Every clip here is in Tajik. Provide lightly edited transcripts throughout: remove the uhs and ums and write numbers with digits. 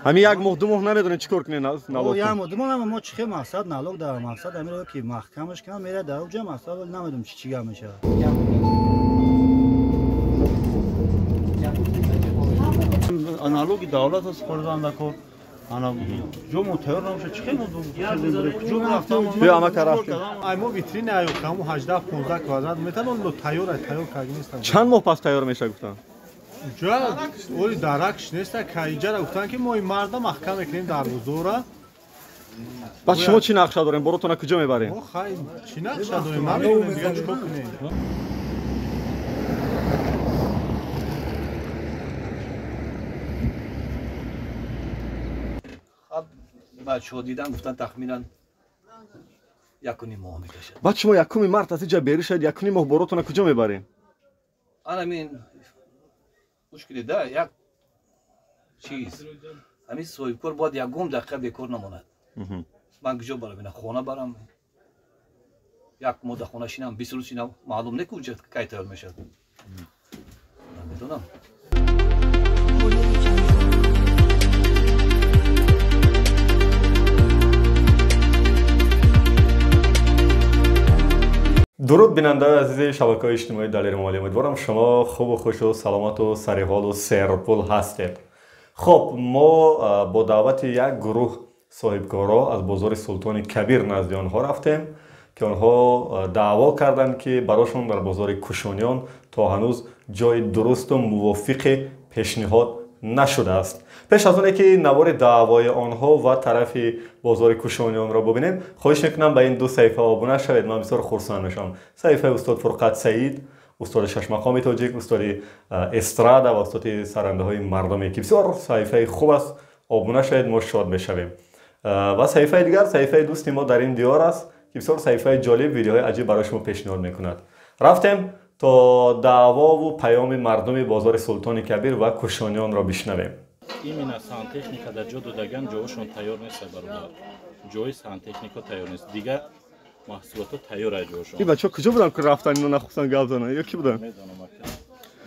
Ҳамин як моҳ ду моҳ намедонем чӣ кор кунем налог. Як моҳ ду моҳ мо чӣ хел мақсад налог дар мақсад амиро ки маҳкамаш кунам мерад дар уҷа мақсад намедонам чӣ чӣ гап мешавад. Налоги давлат аст хӯрдандако. Ана ҷо мо тайёр намешад чӣ хел мо куҷо рафтам? Биё амака рафтем. Ай мо витрина аю каму 18-15 квадрат метр но тайёр ай тайёр кард нестам. Чанд моҳ пас тайёр мешавад гуфтан? Ҷо оли даракш неста кайҷара гуфтан ки мо ин марда маҳкам мекунем дарвозора. Баъд шумо чӣ нақша дорем? Боротона куҷо мебарем? Мо хай чӣ нақша дорем? Намедонем дигар чӣ кор кунем. Бачаҳо дидан гуфтан тахминан 1.5 моҳ мекашад. Баъд шумо 1 март аз инҷа берӣ шавед, 1.5 моҳ боротона куҷо мебарем? Анамин мушкиле да як чиз. Ҳамин соҳибкор бояд ягон дақиқа бекор намонад. Ман куҷо барам? Ина хона барам. Як моҳ дар хона шинам, 20 рӯз шинам, маълум не ки уҷа кай тайёр мешавад. Намедонам. Дуруд бинандаи азизи шабакаҳои иҷтимоии Далери Эмомалӣ. Умедворам шумо хубу хушу саломату сариҳолу серпул ҳастед. Хоб, мо бо даъвати як гурӯҳ соҳибкоро аз бозори Султони Кабир назди онҳо рафтем, ки онҳо даъво карданд, ки барошон дар бозори Кушониён то ҳанӯз ҷои дурусту мувофиқе пешниҳод нашудааст. Пеш аз оне ки навори даъвои онҳо ва тарафи бозори Кушониёнро бубинем, хоҳиш мекунам ба ин ду саҳифа обуна шавед. Ман бисёр хурсанд мешавам. Саҳифаи устод Фурқат Саид, устоди шашмақоми тоҷик, устоди эстрада ва устоди сарандаҳои мардуме, ки бисёр саҳифаи хуб аст. Обуна шавед, мо шод мешавем. Ва саҳифаи дигар саҳифаи дӯсти мо дар ин диёр аст, ки бисёр саҳифаи ҷолиб, видеоҳои аҷиб барои шумо пешниҳод мекунад. Рафтем то даъвову паёми мардуми бозори Султони Кабир ва Кушониёнро бишнавем. Именно сантехника дар ҷо додаган ҷоашон тайёр нест, бародар. Ҷои сантехника тайёр нест. Дигар маҳсулотҳо тайёр ай ҷоашон. Ин бачаҳо куҷо буданд, ки рафтан ино нахостан гап зананд? Ё ки буданд? Медонам ака.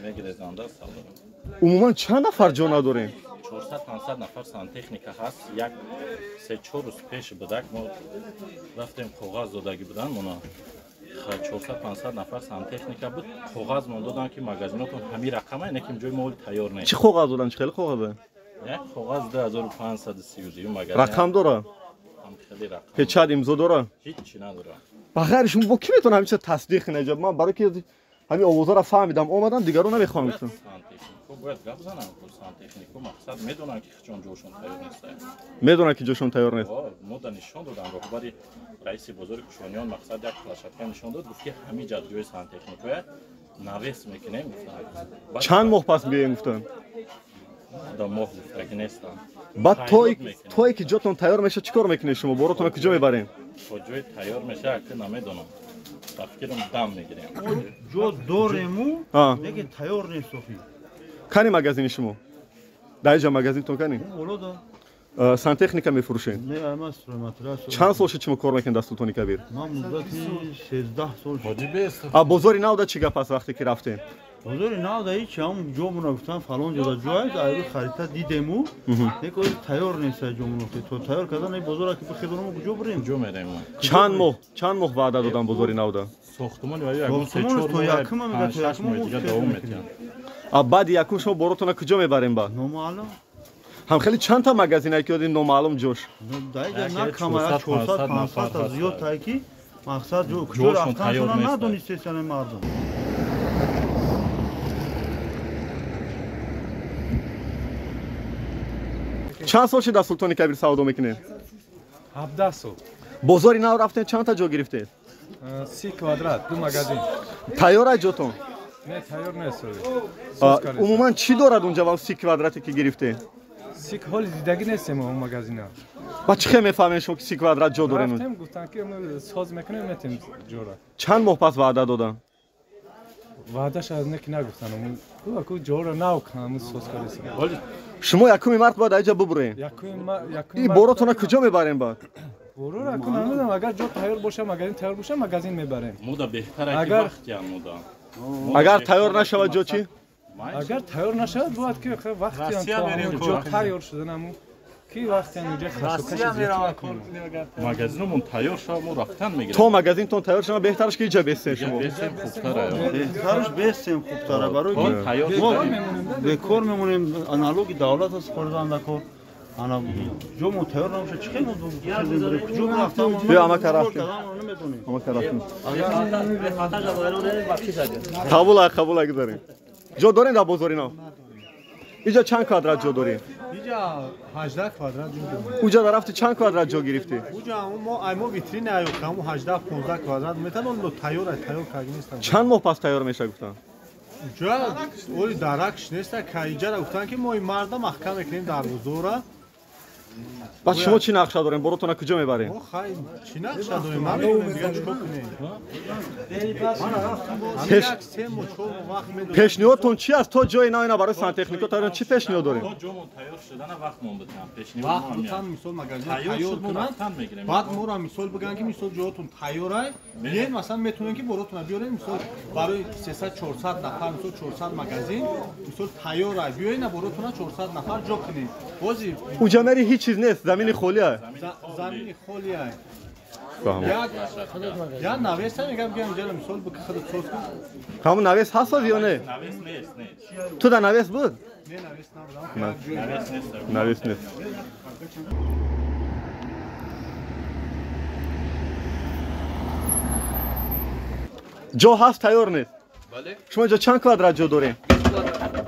Мегирезанда савдо. Умуман чанд нафар ҷо надорем? 400-500 нафар сантехника ҳаст. Як 3-4 рӯз пеш будак мо рафтем коғаз додагӣ буданд мона. 400-500 нафар сантехника буд. Коғаз мон доданд, ки магазинотон ҳамин рақама, не ки ҷои мо тайёр нест. Чӣ коғаз доданд? Чӣ хеле коғазе? Як коғаз 2532 магазин. Рақам дора? Ҳам хеле рақам. Печат имзо дора? Ҳеҷ чӣ надора. Ба ғайри шумо бо кӣ метавонам ҳамин чиза тасдиқ кунад? Ман барои ки ҳамин овозаро фаҳмидам, омадам, дигаро намехоҳам гуфтам. Сантехнико бояд гап зананд, сантехнико мақсад медонанд, ки ҷон ҷошон тайёр нест. Медонанд, ки ҷошон тайёр нест. Мо да нишон додам, роҳбари раиси бозори Кушониён мақсад як площадка нишон дод, гуфт ки ҳамин ҷа ҷои сантехникоя навес мекунем гуфтанд. Чанд моҳ пас биёем гуфтанд? Да моҳ гуфтагӣ нестам. Баъд тое ки ҷотон тайёр мешавад чӣ кор мекунед шумо? Боротонро куҷо мебарем? То ҷои тайёр мешавад ки намедонам. Ба фикрам дам мегирем. Ҷо дорему, лекин тайёр нест охи. Кани магазини шумо? Дар инҷа магазинтон кани? Сантехника мефурӯшед? Не, ман стройматериал. Чанд сол шуд шумо кор мекунед дар Султони Кабир? Ман муддати 13 сол шуд. А бозори нав да чӣ гап аст вақте ки рафтем? Бозори нав да ҳеҷ ҳам ҷомона гуфтан фалон ҷода ҷой аст, айрӯ харита дидему, лекин ози тайёр нест ҷомона. То тайёр кардан ин бозора ки бихезонам куҷо бурем? Куҷо мерем? Чанд моҳ ваъда додан бозори нав да? Сохтумон ва ягон 3-4 то якум мега, то якум моҳ дига давом метиҳанд. А баъди якум шумо боротона куҷо мебарем ба? Номаълум. Ҳам хеле чанд та магазинае ки додем номаълум ҷош? Даиҷа на кам 400-500 та зиёд тае ки мақсад ҷо куҷо рафтаншона надонистесяне мардум. Чанд сол шуд дар Султони Кабир савдо мекунед? 17 сол. Бозори нав рафтед, чанд та ҷо гирифтед? 30 квадрат, ду магазин. Тайёр ай ҷотон? Не, тайёр нест. Умуман чӣ дорад унҷа ва 30 квадрате ки гирифтед? 30 ҳоли дидагӣ нестем он магазина. Ба чӣ хел мефаҳмед шумо ки 30 квадрат ҷо дорем? Рафтем, гуфтанд ки соз мекунем, метем ҷора. Чанд моҳ пас ваъда доданд? Ваъдаш аз не ки нагуфтанд. Ку ҷора нав кам соз кардем. Ҳоли Шумо якуми март бояд айҷа бубурем. Ин боротона куҷо мебарем баъд? Борора ку намедонам, агар ҷо тайёр боша, магазин тайёр боша, магазин мебарем. Муда беҳтар ки вақт муда. Агар тайёр нашавад ҷо чӣ? Агар тайёр нашавад, бояд ки вақти ҷо тайёр шуданаму ки вақти инҷа хашокаши магазинмон тайёр шава, мо рафтан мегирем. То магазинтон тайёр шава, беҳтараш ки иҷа бесем шумо. Бесем хубтара. Беҳтараш бесем хубтара, барои ки бекор мемонем, аналоги давлат аст хӯрдандако. Ана ҷомо тайёр набошад, чӣ хел мо куҷо рафтам? Биё амака рафтем. Амака рафтем. Қабула, қабула гузарем. Ҷо дорем дар бозори нав? Иҷа чанд квадрат ҷо дорем? Иҷа 18 квадрат ҷо дорем. Уҷа дар рафти чанд квадрат ҷо гирифтӣ? Уҷа мо ай мо витрина аю каму 18 15 квадрат метавон, но тайёр ай тайёр кард нестам. Чанд моҳ пас тайёр меша гуфтан? Уҷа оли даракш неста, ка иҷара гуфтан ки мо ин марда маҳкам мекунем дар бозора. Баъд шумо чӣ нақша дорем? Боротона куҷо мебарем? Мо хай чӣ нақша дорем? Намедонем дигар чӣ кор кунем. Пешниҳодтон чи аст? То ҷои нав ина барои сантехнико тайёр чӣ пешниҳод дорем? То ҷомон тайёр шудана вақтмон битам. Вақт битам, мисол магазин тайёр кунанд, баъд моро мисол бигӯянд ки мисол ҷоотон тайёр ай, биёед масалан метавонем ки боротона биёрем, мисол барои 300 400 нафар, мисол 400 магазин, мисол тайёр ай, биёед на боротона 400 нафар ҷо кунем. Бози уҷа мери ҳеҷ чиз нест, замини холӣ ай. Замини холӣ ай. Я навес мегам ки инҷа мисол бик худат соз кун. Ҳамон навес ҳаст ё не? Навес нест, не. Ту да навес буд? Не, навес набудам. Навес нест. Навес нест. Ҷо ҳаст, тайёр нест. Бале. Шумо инҷа чанд квадрат ҷо дорем?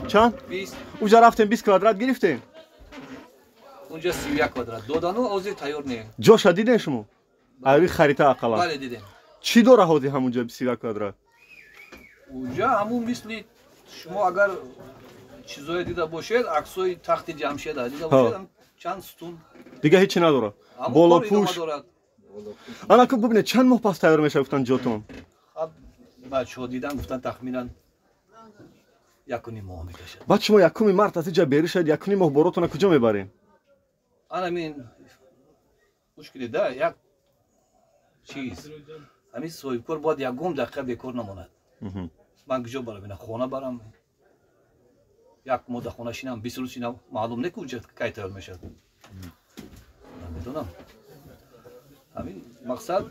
Чанд? 20. Уҷа рафтем 20 квадрат гирифтем? Унҷа 31 квадрат додану ҳозир тайёр не. Ҷоша дидем шумо? Айри харита ақалан. Бале, дидем. Чӣ дора ҳозир ҳамунҷа 31 квадрат? Уҷа ҳамун мисли шумо агар чизое дида бошед, аксои тахти Ҷамшеда дида бошед, чанд сутун. Дига ҳеҷ чи надора. Болопӯш. Ана ку бубинед, чанд моҳ пас тайёр мешавад гуфтан ҷотон? Бачаҳо дидан гуфтан тахминан 1.5 моҳ мекашад. Баъд шумо 1 март аз инҷа берӣ шавед, 1.5 моҳ боротона куҷо мебарем? Анамин мушкиле да як чиз. Ҳамин соҳибкор бояд ягон дақиқа бекор намонад. Ман куҷо барам? Ина хона барам. Як моҳ дар хона шинам, 20 рӯз шинам, маълум не ки уҷа кай тайёр мешавад. Намедонам. Ҳамин мақсад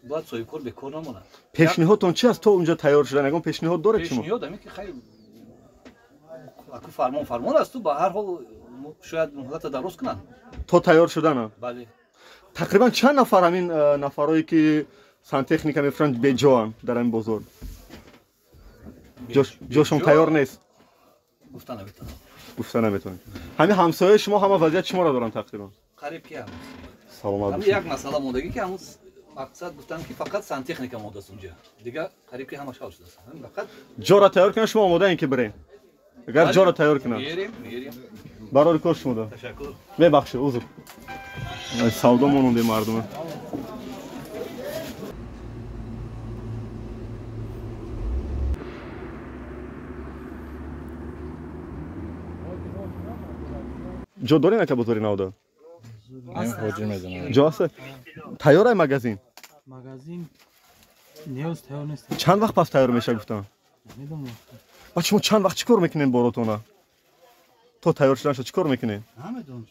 бояд соҳибкор бекор намонад. Пешниҳодтон чи аст то унҷа тайёр шудан? Ягон пешниҳод доред шумо? Пешниҳод ҳамин ки хай аку фармон фармон аст, ту ба ҳар ҳол шояд муҳлата дароз кунанд. То тайёр шудана? Бале. Тақрибан чанд нафар ҳамин нафарое ки сантехника мефурӯшанд беҷоанд дар ҳамин бозор? Ҷошон тайёр нест? Гуфта наметавонам. Гуфта наметавонед. Ҳамин ҳамсояи шумо ҳама вазъияти шуморо доранд тақрибан? Қариб ки ҳама. Саломат бошед. Як масъала мондагӣ ки ҳамун мақсад гуфтанд ки фақат сантехника мондааст унҷа. Дигар қариб ки ҳамаш ҳал шудааст. Фақат ҷоро тайёр кунанд, шумо омодаем ки бирем. Агар ҷоро тайёр кунанд. Мерем, мерем. Барори кор шумо да. Ташаккур. Мебахшед, узр. Савдо мононде мардума. Ҷо дорем ака бозори навда? Ҷо ҳаст? Тайёр ай магазин? Магазин ниёз тайёр нест. Чанд вақт пас тайёр мешавад гуфтам? Намедонам. Баъд шумо чанд вақт чӣ кор мекунед боротона? То тайёр шуданша чӣ кор мекунед? Намедонам.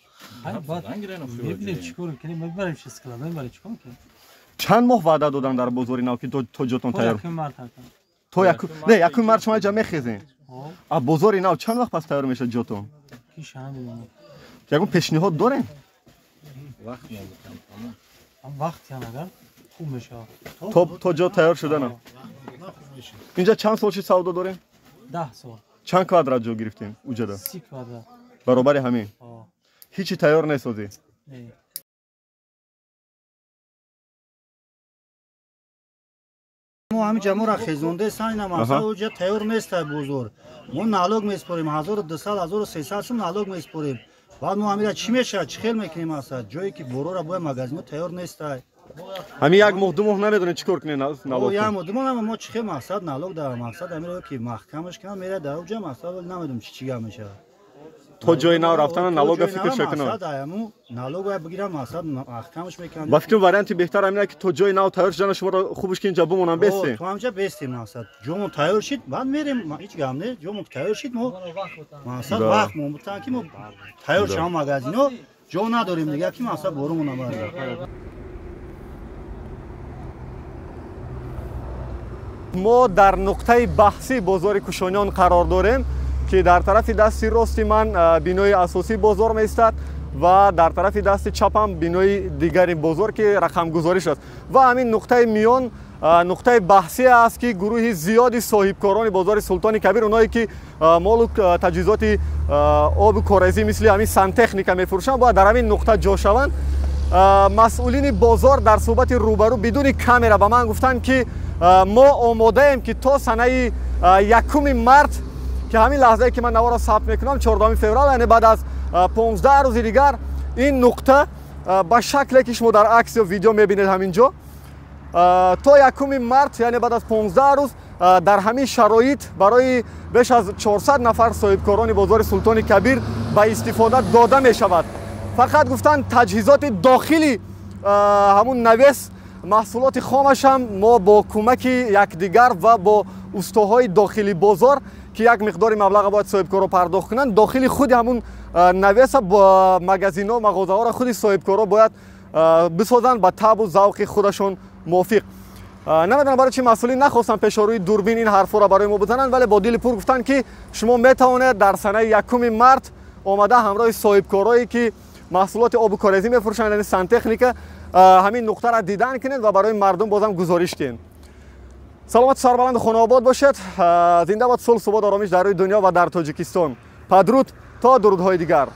Мебинем чӣ кор мекунем, мебарем чи склад, мебарем чӣ кор мекунем. Чанд моҳ ваъда додам дар бозори нав ки то ҷотон тайёр? То 1 март. То не, 1 март шумо ҷа мехезем. А бозори нав чанд вақт пас тайёр мешавад ҷотон? Киша намедонам. Ягон пешниҳод дорем? Вақт мебутам, тамом. Вақт ян агар хуб мешавад. То ҷо тайёр шудана. Инҷа чанд сол чи савдо дорем? 10 сол. Чанд квадрат ҷо гирифтем уҷада? 30 квадрат. Баробари ҳамин? Ҳичи тайёр несозӣ? Не. Мо ҳаминҷа моро хезондаесан, ина масъала уҷа тайёр нестай бозор. Мо налог меспорем, 1200 1300 сум налог меспорем. Баъд мо ҳамира чӣ мешавад, чӣ хел мекунем асад? Ҷое ки борора бояд магазино тайёр нестай. Ҳамин як моҳ ду моҳ намедонем чӣ кор кунем налог. Як моҳ ду моҳ мо чӣ хел мақсад налог дар мақсад ҳамиро ки маҳкамаш кунанд, меравад дар уҷа мақсад намедонем чӣ чӣ гап мешавад. То ҷои нав рафтана налога фикр шакунам. Налога бигирам, мақсад аҳкамаш мекунам. Ба фикр варианти беҳтар ҳамин ки то ҷои нав тайёр шудана шуморо хубаш ки инҷа бимонам бестем. То ҳамҷа бестем мақсад. Ҷомон тайёр шид, баъд мерем, ҳеҷ гап не. Ҷомон тайёр шид, мо мақсад вақт мо бутан ки мо тайёр шавам магазино, ҷо надорем дига ки мақсад борумон набарем. Мо дар нуқтаи баҳсии бозори Кушониён қарор дорем ки дар тарафи дасти рости ман бинои асосии бозор меистад ва дар тарафи дасти чапам бинои дигари бозор ки рақамгузориш аст. Ва ҳамин нуқтаи миён нуқтаи баҳсӣ аст ки гурӯҳи зиёди соҳибкорони бозори Султони Кабир, онҳое ки молу таҷҳизоти обу корезӣ мисли ҳамин сантехника мефурӯшанд, бояд дар ҳамин нуқта ҷо шаванд. Масъулини бозор дар суҳбати рӯбарӯ бидуни камера ба ман гуфтанд ки мо омодаем ки то санаи 1 март, ки ҳамин лаҳзае ки ман наворо сабт мекунам 14 феврал, яъне баъд аз 15 рӯзи дигар ин нуқта ба шакле ки шумо дар акс ё видео мебинед ҳамин ҷо то 1 март, яъне баъд аз 15 рӯз дар ҳамин шароит барои беш аз 400 нафар соҳибкорони бозори Султони Кабир ба истифода дода мешавад. Фақат гуфтанд таҷҳизоти дохили ҳамун навес, маҳсулоти хомаш ҳам мо бо кӯмаки якдигар ва бо устоҳои дохили бозор ки як миқдори маблаға бояд соҳибкоро пардохт кунанд, дохили худи ҳамун навеса бо магазино, мағозаҳоро худи соҳибкоро бояд бисозанд ба табу завқи худашон мувофиқ. Намедонам барои чи масъулин нахостанд пешорӯи дурбин ин ҳарфҳоро барои мо бизананд, вале бо дили пур гуфтанд ки шумо метавонед дар санаи 1 март омада ҳамроҳи соҳибкорое ки маҳсулоти обу корезӣ мефурӯшанд, яъне сантехника, ҳамин нуқтаро дидан кунед ва барои мардум бозам гузориш диҳед. Саломату сарбаланду хонаобод бошед. Зинда бод сулҳ, субот, оромиш дар рӯи дунё ва дар Тоҷикистон. Падруд то дурудҳои дигар.